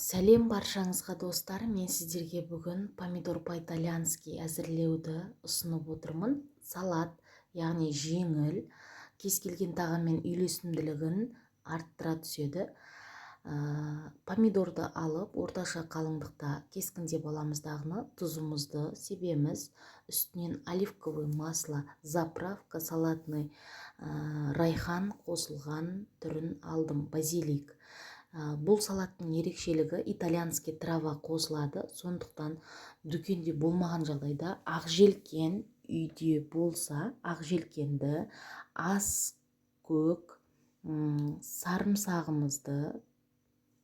Сәлем баршаңызға, достар! Мен сіздерге бүгін помидор по-итальянски әзірлеуді ұсынып отырмын. Салат, яғни жеңіл, кез келген тағаммен үйлесімділігін арттыра түседі. Помидорды алып, орташа қалыңдықта кескіндеп аламыз дағыны, тұзымызды себеміз, үстінен оливковый масло, заправка салатный, райхан қосылған түрін алдым, базилик. Бұл салаттың ерекшелігі: итальянский трава қосылады. Сондықтан дүкенде болмаған жағдайда ақ желкен үйде болса, ақ желкенді, ас көк сарымсағымызды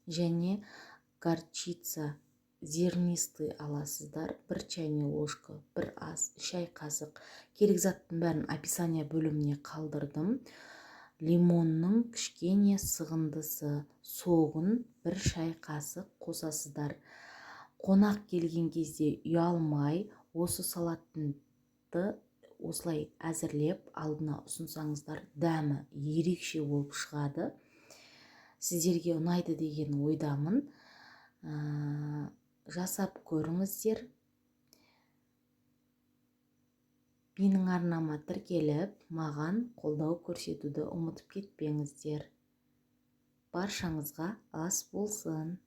және горчица зернистый аласыздар, 1 чайный ложка, бір ас шай қасық. Керек заттың бәрін описание бөліміне қалдырдым. Лимонның кішкене сығындысы, согын 1 шай қасық қосасыздар. Қонақ келген кезде ұялмай осы салатты осылай әзірлеп алдына ұсынсаңыздар, дәмі ерекше болып шығады. Сіздерге ұнайды деген ойдамын. Жасап көріңіздер. Менің арнама тіркеліп, маған қолдау көрсетуді ұмытып кетпеңіздер. Баршаңызға ас болсын!